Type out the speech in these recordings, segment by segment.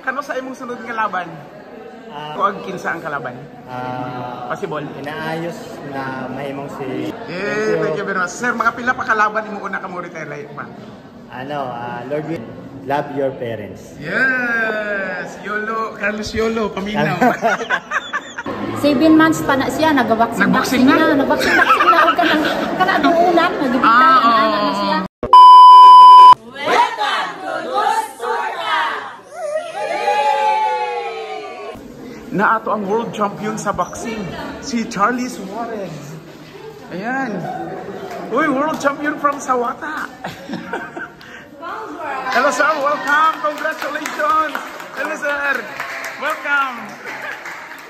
Kano sa imong sunod nga laban? Kuag kinsa ang kalaban? Possible? Inaayos na mahimong si Yeah, thank you very much. Sir, mga pila pa kalaban imo una ka mo retire layo pa? Ano, Lord will love your parents. Yes! Yolo, Carlos Yolo, paminaw. 7 months pa na siya, nag-vaccine Nag-vaccine na? Nag-vaccine vaccine na, og kanang kana duunan, nagibita na na siya. Naato ang world champion sa boxing, si Charlie Suarez. Ayan. Uy, world champion from Sawata. Hello, sir, welcome. Congratulations. Hello, sir. Welcome.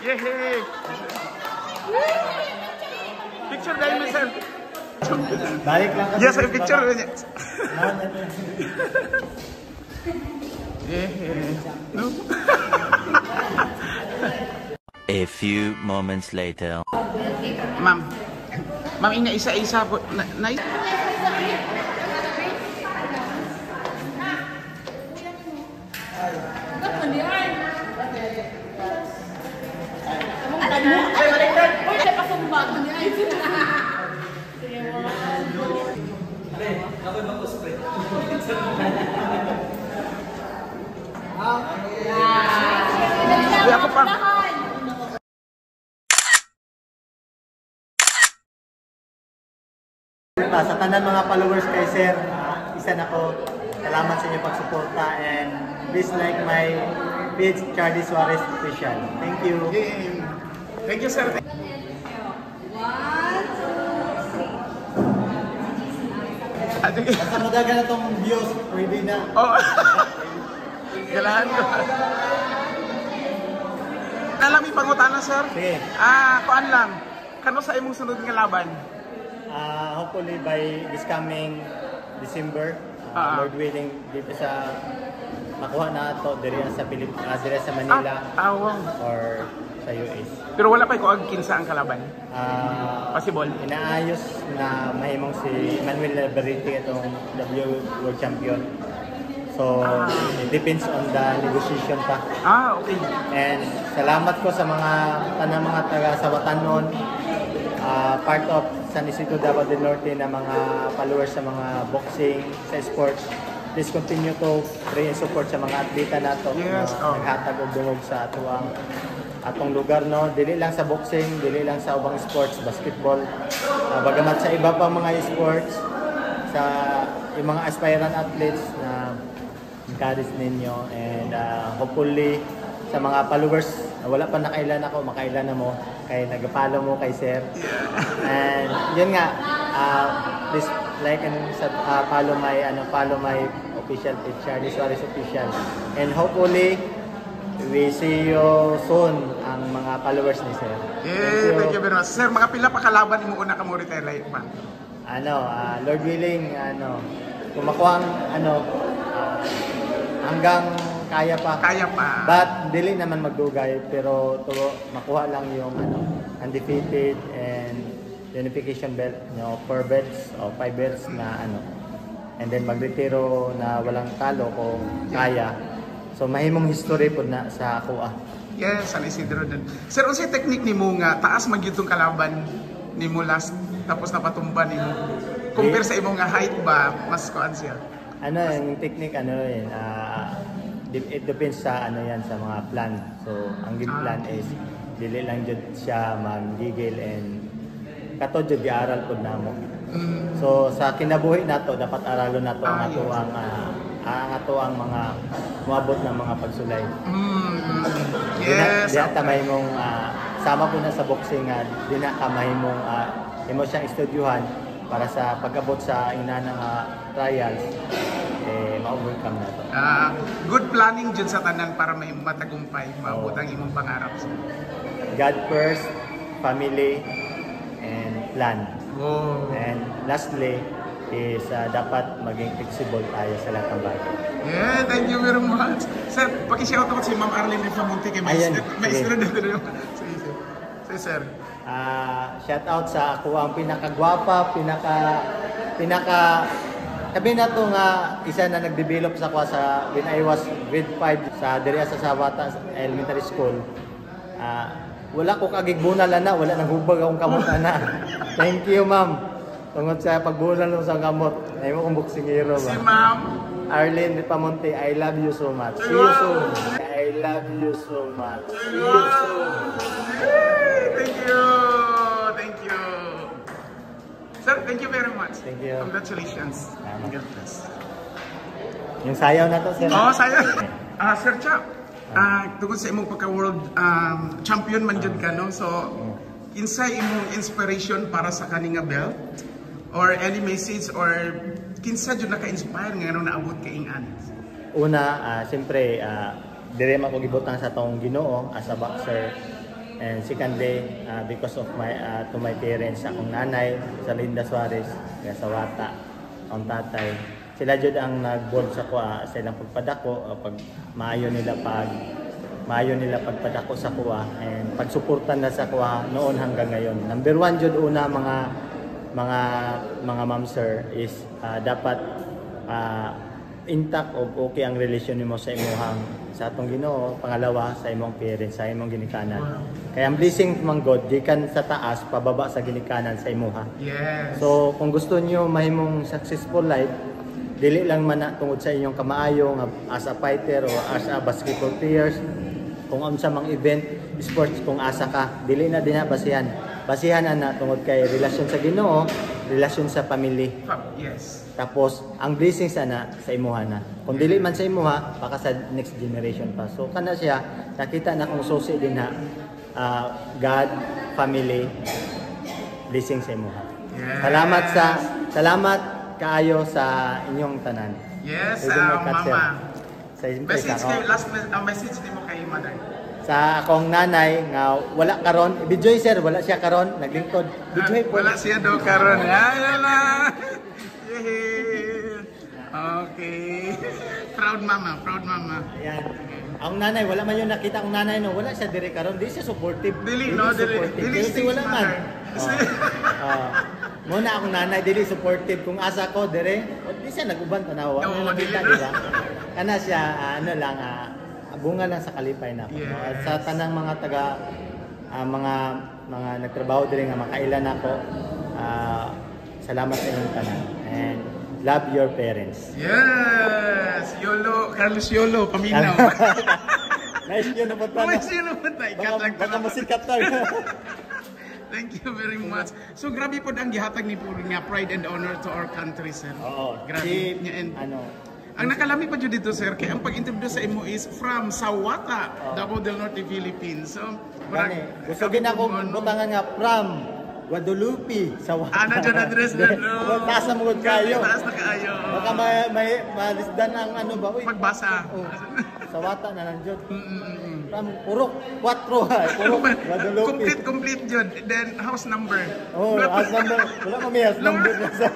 Yay. Picture dahil mo, sir. Balik lang kasi. Yes, sir, picture. Yeah. No? A few moments later. Ma'am. Ma'am, ina isa-isa po. Na, na, Di ako pa. Sa tanan mga followers kay Sir, isa na ko. Salamat sa inyong pagsuporta and please like my page, Charlie Suarez Official. Thank you. Yeah. Thank you, sir. One, two, three. Basta madaga na tong views, pwede na. Oh. Kailangan ko. Alam, pangutana, sir. Sige. Kuan lang. Kano sa imong sunod nga laban? Hopefully by this coming December, Lord willing, dito sa makuha na ato diri sa Pilip, diri sa Manila Wow. or sa US. Pero wala pa ko kinsa ang kalaban. Possible? Inaayos na mahimong si Emmanuel Navarrete itong W World Champion. So, it depends on the negotiation pa. Okay. And salamat ko sa mga tanang mga taga Sawatanon, part of San Isidro Davao del Norte na mga followers sa mga boxing, sa sports. Please continue to pray and support sa mga atleta nato na naghatag og dungog sa atuang atong lugar, no, dili lang sa boxing, dili lang sa ubang sports, basketball, bagamat sa iba pang mga sports, sa yung mga aspirant athletes na encourage ninyo and hopefully sa mga followers na wala pa nakailan ako, makailan na mo kay nagapalo mo kay sir. And yun nga, please like and follow my official page, Charlie Suarez Official, and hopefully we see you soon ang mga followers ni sir. Yeah, thank you very much. Sir, mga pila pa kalaban imo una ka mo retire layo pa? Ano, Lord willing, ano, kung makuha ang, ano, hanggang kaya pa. Kaya pa. But dili naman magdugay, pero to makuha lang yung ano, undefeated and unification belt, four belts o five belts na ano. And then magretiro na walang talo kung kaya. So mahimong history pod na sa ako ah. Yes, San Isidro din. Sir, unsay technique nimo nga taas man gyud tong kalaban nimo last tapos napatumba nimo? Compare sa imong nga height ba, mas kuan siya? Ano yung technique, ano yun, it depends sa ano yan, sa mga plan. So ang game plan is dili lang jud siya manggigil and kato jud giaral pod namo. So sa kinabuhi nato dapat aralon nato ang ato ang ato ang mga moabot ng mga pagsulay. Di na ta mahimong, sama po na sa boxing nga di na ka mahimong imo siyang estudyuhan para sa pag-abot sa ina nga trials eh ma-overcome na to. Good planning jud sa tanan para may matagumpay, maabot ang imong pangarap. God first, family, and plan. And lastly is dapat maging flexible tayo sa lahat ng bagay. Yeah, thank you very much. Sir, paki-shout out si Ma'am Arlene Rifamonte kay Ayan, may sige. istra dito. Sige, sige. Sige, sir. Shout out sa ako ang pinakagwapa, pinaka pinaka Sabi na to nga isa na nag-develop sa kwa sa when I was grade 5 sa diri sa Sawata Elementary School. Wala ko kaagig bunal ana, wala nang hubag akong kamot ana. Thank you, ma'am. Tungod sa pagbunal mo sa kamot. Ay mo kong boksingero Si ba. Ma'am. Arlene Pamonte, I love you so much. See you soon. I love you so much. See you soon. Yay! Thank you. Thank you. Sir, thank you very much. Thank you. Congratulations. Salamat. God bless. Yung sayaw na to, sir. Oh, sayang. Sir Cha, tungkol sa imong pagka-world champion man jud ka, no? So, kinsay imong inspiration para sa kani nga belt? Or any message or kinsa jud naka-inspire nga nganong naabot ka ing ani? Una, siyempre, dire man ko gibutang sa atong Ginoo as a boxer. And secondly, because of my to my parents, akong nanay, sa Linda Suarez, kaya sa Wata, akong tatay. Sila jud ang nag-bold sa ko sa ilang pagpadako, pag maayo nila pagpadako sa kuha and pagsuporta na sa kuha noon hanggang ngayon. Number one jud una, mga ma'am, sir, is dapat intact o okay ang relasyon nimo sa imuhang sa atong Ginoo, pangalawa sa imong parents, sa imong ginikanan. Kaya ang blessing man God gikan sa taas pababa sa ginikanan sa imuha. So kung gusto niyo mahimong successful life, dili lang man na tungod sa inyong kamaayo nga as a fighter o as a basketball players, kung unsa mang event sports, kung asa ka, dili na dinha basihan. Basihan ana tungod kay relasyon sa Ginoo, relasyon sa family. Tapos ang blessings ana sa imuha na. Kung dili man sa imuha, baka sa next generation pa. So kana siya, nakita na kung susi din ha, God, family, blessing sa imuha. Salamat kaayo sa inyong tanan. Yes, Pwede mo i-cut, sir. Mama. Sa siyempre, Message sa, kay last message nimo kay mother. Sa akong nanay nga wala karon, Bijoy, sir, wala siya karon, naglingkod. Bijoy po. Wala siya daw karon. Ayan na. Yay. Okay. Proud mama, proud mama. Ayan. Ang nanay, wala man yung nakita akong nanay, no, wala siya dire karon, di siya supportive. Dili, no? Dili, supportive. dili Pero si stage wala man. mother. Oh. Muna akong nanay dili supportive kung asa ko dire, o, di siya naguban tanawa. Oo, Ano dili nakita, na. di ba? Kana siya ano lang, bunga lang sa kalipay na ako, no? At sa tanang mga taga mga nagtrabaho dire nga makailan nako, salamat sa inyong tanan and love your parents. Yes! Yolo, Carlos Yolo, paminaw. Nice yun na punta na. Nice yun naman tayo. Baka, Cut lang baka tayo. masikat tayo. Thank you very much. So grabe po ang gihatag ni Puri nga pride and honor to our country, sir. Oo. Grabe. Si, Nga, and ano, ang nakalami pa jud dito, sir, kay ang pag-interview sa imo is from Sawata, Davao del Norte, Philippines. So, Gani, gusto gin ako butangan nga from Guadalupe sa Wata. Ana dyan address na, no? Taas na mo gud kayo. Taas na kaayo. Baka may malisdan ang ano ba? Uy, Pagbasa. Oh, sa Wata na lang jud. From Purok 4, ha. Purok Guadalupe. Complete, complete jud. Then house number. Oh, house number. Wala pa may house number na sa.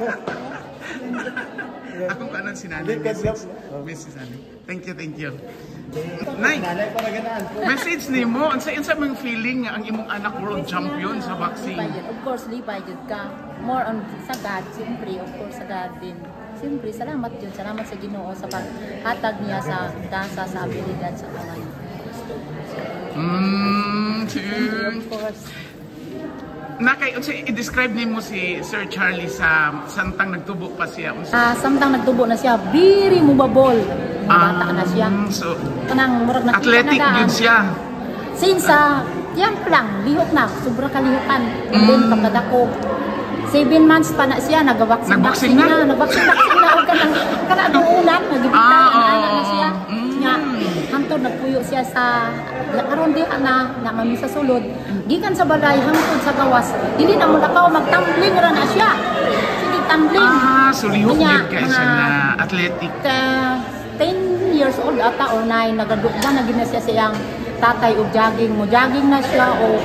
Akong kanon si nanay. Hindi ka Message, oh. message nanay. Thank you, thank you. Nay, Nanay para ganaan. Message nimo, unsa mong feeling nga ang imong anak world champion sa boxing? Lipay jud. Of course, lipay jud ka. More on sa God, siyempre, of course, sa God din. Siyempre, salamat jud. Salamat sa Ginoo sa paghatag niya sa gasa, sa abilidad sa kamay. Siyempre, of course. Nakay unsa i-describe nimo si Sir Charlie sa samtang nagtubo pa siya? Unsa? Samtang nagtubo na siya, very movable. Mga bata na siya. So Kanang murag nakita athletic na daan. jud siya. Since sa yan lang, lihok na, sobra kalihukan. And then pagkadako, 7 months pa na siya, nag-boxing Nag-boxing na? Nag-boxing boxing na, o kanang kana ulan, nagibitaw na na siya. Nga, hangtod nagpuyo siya sa karon diha na na mami sa sulod. Gikan sa balay hangtod sa gawas, dili na mo lakaw, magtumbling ra na siya. Sige, tumbling. So lihok Unya, jud kay siya mga na athletic. ka 10 years old ata or 9, nagadugba na gid na siya siyang tatay og jogging mo, jogging na siya o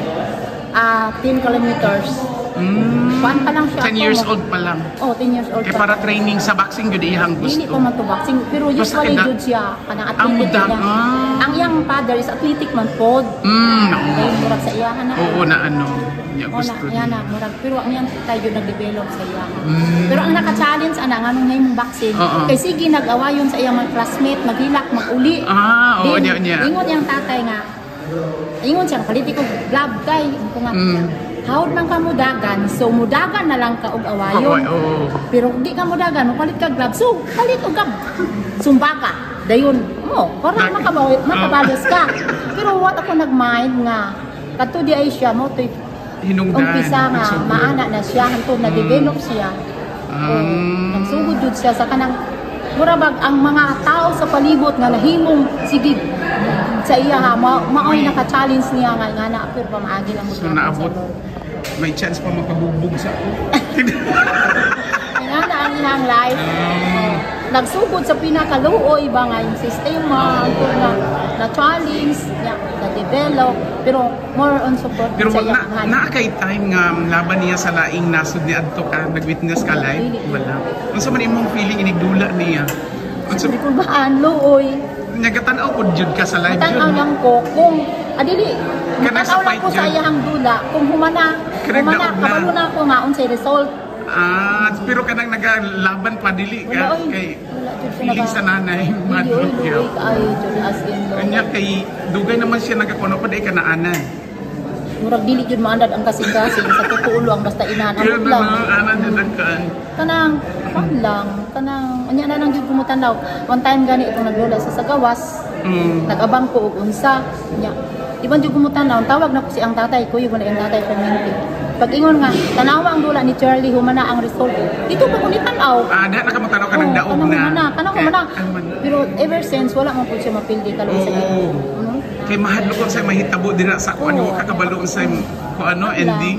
10 kilometers. Kuan pa lang siya. 10 years old pa lang. Oh, 10 years old Kay pa. Para training sa boxing gyud iyang Dili gusto. pa man to boxing, pero Basta usually jud siya kanang Ang athletic mudag, niya. ah. Ang iyang father is athletic man pod. Kay murag sa iyahan na. Oo na ano. Niya Oh, na, gusto iya niya. na, murag pero ang iyang tatay jud nag-develop sa iyahan. Pero ang naka-challenge ana nganong ngayong boxing kay sige nag-awayon sa iyang mga classmate, maghilak, maguli. Ah, oo, Then, niya, niya. Ingon iyang tatay nga, ingon siya, palit ko glove kay ko nga. Hawd man ka mudagan, so mudagan na lang ka og awayon. Oo, oo. Pero kung di ka mudagan, mopalit ka glove. So, palit og glove. Sumba ka. Dayon mo, para makabalos ka. Pero what ako nag-mind nga, kadto di ay siya mo to'y Hinungdan. umpisa nga Nagsugod. maana na siya hantod na develop siya. O, nagsugod jud siya sa kanang mura bag ang mga tao sa palibot nga nahimong sige sa iya ha maoy naka-challenge niya nga nga na pero pamaagi lang mo So siya sa naabot. Lord. May chance pa makabugbog sa ako. Nga na ang iyang life. Nagsugod sa pinakaluoy ba nga yung sistema, hantod na na challenge, niya, na develop, pero more on support Pero sa na, iyang hand. na kay time nga laban niya sa laing nasod ni adto ka, nag-witness ka live? Dili. Wala. Unsa man imong feeling inigdula niya? Unsa Sabi ko baan, luoy. nagatan-aw pud jud ka sa live Matanaw jud? lang ko kung adili Kanang sa matanaw lang fight ko sa jud. iyang dula kung humana Kanang humana daog na. kabalo na ako nga unsay result. Ah, pero kanang nagalaban pa dili Wala ka oy. kay Wala jud ko feeling sa nanay Dili oy, madlok luoy yun. kaayo jud, as in luoy. Kanya kay dugay naman siya nagakuno pa di ka naanan. Murag dili jud maandad ang kasing-kasing sa totoo lang, basta inahan Kaya ang na lang. anan jud ang kaan. Kanang kwan lang, kanang anya na lang jud kumutanaw. One time gani itong naglola sa sagawas, nag-abang ko og unsa nya. Di ba jud kumutanaw, tawag na ko si ang tatay ko, yung ang tatay permente. Pag ingon nga, tanawa ang dula ni Charlie, humana ang result. Dito pa ko ni tanaw. Ah, da nakamutanaw ka ng Oo, daog kanang na. humana, kanang Kay- humana. ano man. Pero ever since, wala man po siya mapildi karon sa Oo. Ano? Kay mahadlok ko sa mahitabo dira sa kuan, Oo. wa ka kabalo sa kung ano Wala. ending.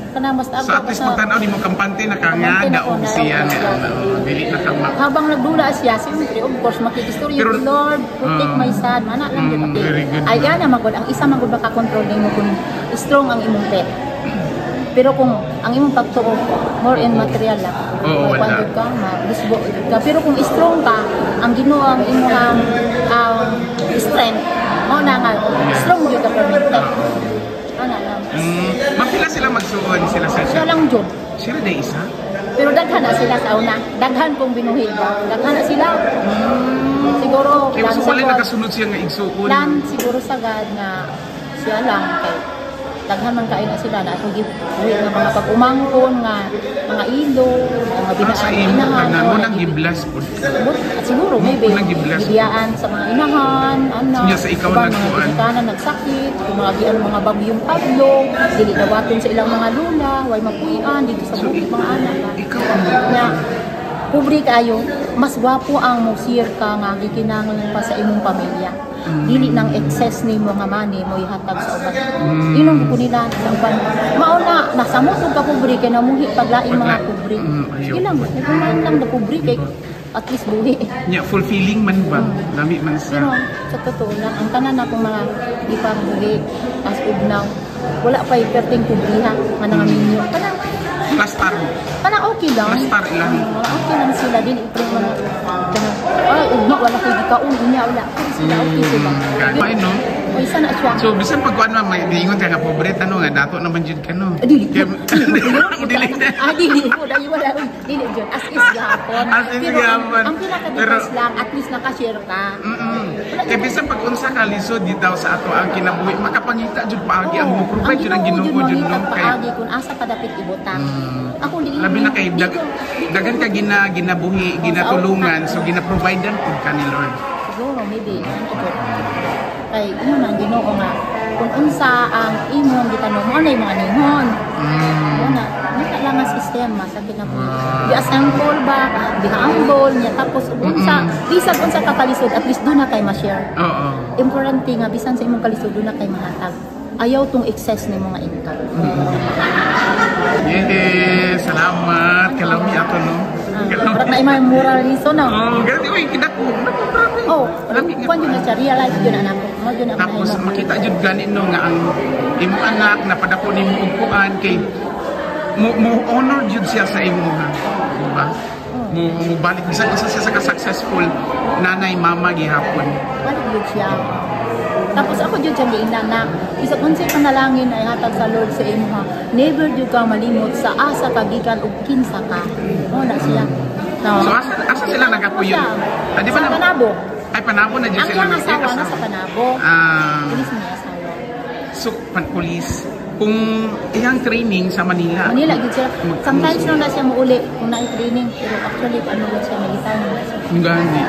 Kanang basta So at least basta- pagtan-aw nimo kampante na ka nga Kampante na daog ko, siya daog ni siya. ano, dili na ka ma. Habang nagdula siya, siyempre, of course, makikistorya Pero- Pero, Lord, protect Ah. my son. Mana lang yun. Okay. Very good. Ay, yan ang magod. Ang isa magod makakontrol nimo kung strong ang imong faith. Pero kung ang imong pagtuo, more in material lang. Oo, wala. Kung ka, malusbo ka. Pero kung strong ka, ang Ginoo ang imong strength. Mao na nga, strong jud ka permanente. Ana lang. Mapila sila magsuon sila sa Siya lang jud. Sila day isa. Pero daghan na sila sa una. Daghan kong binuhi ba. Daghan na sila. Siguro, Kay plan so sa wala God. nakasunod siya nga igsuon. Plan siguro sa God nga siya lang kay daghan man kayo na sila na atong gibuhi nga mga pag-umangkon nga mga ilo, mga Ah, sa binaan imo inahan. tanan Oo, mo nang giblas pud. Siguro maybe Mo nang giblas. gibiyaan sa mga inahan, ana. Niya sa ikaw uban, mga nagkuan. ginikanan nagsakit, kung mga gian mga bagyong padlong, dili dawaton sa ilang mga lula, way mapuy-an dito sa So, bukid mga anak ba. Ikaw ang Nga pobre kayo, mas gwapo ang mo-share ka nga gikinahanglan pa sa imong pamilya. Dili nang excess nimo nga money mo ihatag sa uban. Inom ko nila sa uban. Mao na nasamot og ka pobre kay namuhi paglaing mga pobre. Ayaw. Sige lang, nagkumain lang na pobre kay at least buhi. Nya fulfilling man ba? Lami man Pero sa sa totoo lang, ang tanan akong mga gipabuhi as of now, wala pa perting pobriha nga nangaminyo. Kanang plastar. Kanang okay lang. Plastar ilang. Oo, okay lang sila dili pre mga kanang ay ugma wala koy gikaon unya wala. Pero sila okay sila. Gani pa no? O isa na siya. So bisan pag kuan man may diingon ka nga pobre tanong nga dato naman jud ka no. Ah, dili. Dili na. Ah, dili po. Dahil wala. Uy, dili dyan. As is gihapon. As is Pero gihapon. ang pinaka-difference Pero- lang, at least nakashare ka. Kay bisan pag unsa ka lisod di daw sa ato ang kinabuhi makapangita jud paagi ang mo provide jud ang Ginoo jud no kay kay paagi kung asa ka dapit ibutang. Ako dili. labi na kay daghan ka ginabuhi ginatulungan, so gina-providean pud ka ni Lord. Siguro maybe ano jud. Kay ingon ang Ginoo nga kung unsa ang imong gitanom mo na imong anihon. Mao na naka lang ang sistema sa kinabuhi. Di as humble ba, di humble niya tapos ug unsa bisag unsa ka kalisod, at least duna kay ma-share. Importante nga bisan sa imong kalisod duna kay mahatag. Ayaw tong excess ni mga income. Yeah, salamat. Kalami ato no. Kalami. Murag na imong moral reason na. Oh, grabe oy kidako. Nako, grabe. Oh, Lami nga kwan yun na siya, real life yun anak ko. Mo yun ang Tapos nahimo. makita jud gani no nga ang imong anak napadako nimo og kuan kay Mo honor jud siya sa imo ha. Diba? Mo balik bisan usa siya sa ka-successful nanay, mama gihapon. Balik jud siya. Tapos ako jud siyang giingnan na bisag unsay panalangin ay hatag sa Lord sa imo ha, never jud ka malimot sa asa ka gikan ug kinsa ka. Mo na siya. No. So asa sila nagapuyo? Ah, di ba Sa Panabo. Ay, Panabo na jud Ang sila. iyang asawa nasa Panabo. Ah, Pulis niya asawa. So pan police kung iyang training sa Manila. Manila gid siya. Sometimes no na siya muuli kung na training, pero actually ano lang siya, military na siya. Ang gani.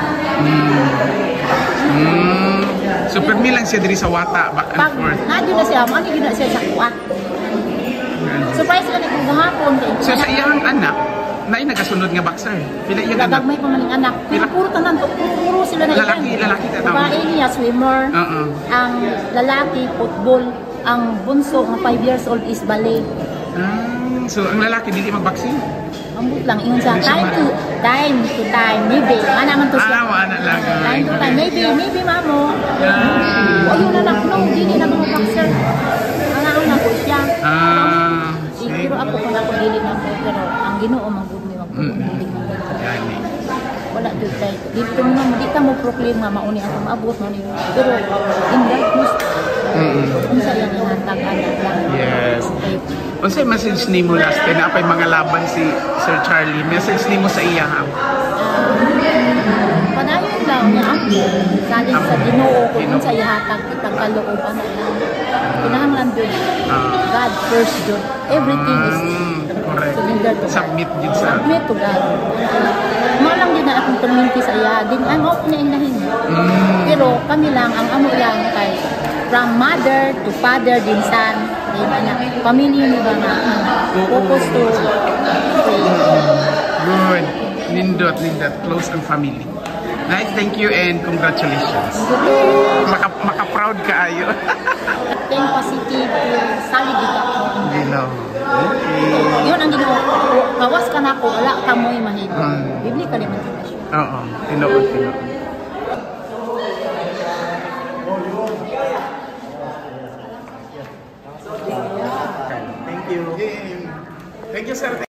So permi lang siya diri sa Wata back and Pag forth. na na siya, mo ano gyud na siya sa kuha. Surprise ka na kung gahapon kay. So sa iyang anak, naay nagasunod nga boxer. Pila iyang anak? Gagmay pa man ang anak. Pero puro tanan to, puro sila na Lalaki, iyan. lalaki ta tawag. Babae niya swimmer. Oo. Ang lalaki football, ang bunso nga 5 years old is ballet. Ah, so ang lalaki dili mag-boxing? Ambot lang ingon sa Hindi siya time to time to time maybe. Ana man to siya. Ah, wala lang. Time to time maybe, maybe mamo. Ah. Ayun na nak, no, dili na mga boxer. Ana na ko siya. Ah, Eh, pero ako kung ako dili na ako, pero ang Ginoo man gud mi magbulig. Gani. Wala jud kay dito mo di ta mo proclaim nga mauni ang maabot mo ni, pero in life most unsa yang ihatag ana lang. Yes. Okay. Unsay message nimo last kay naa pay mga laban si Sir Charlie? Message nimo sa iya ha? Padayon lang niya ang salig sa Ginoo kung unsa ihatag kitang kaloob ana lang. Kinahanglan jud God first jud. Everything is Correct. surrender to God. Submit jud sa Submit to God. Mao lang din na akong perminti sa iya. Din ang off niya inahin. Pero kami lang ang amo lang kay from mother to father din son. Di ba na pamilya ni ba na focus to pray. Good. Nindot, nindot. Close ang family. Nice, thank you and congratulations. Maka-proud ka ayo. Think positive, salig gid ako. Gilo. Okay. Yun ang Ginoo. Gawas ka na ko, wala ka mo'y mahimo. Biblically man jud na siya. Oo, tinuod, tinuod. Thank you. Thank you, sir.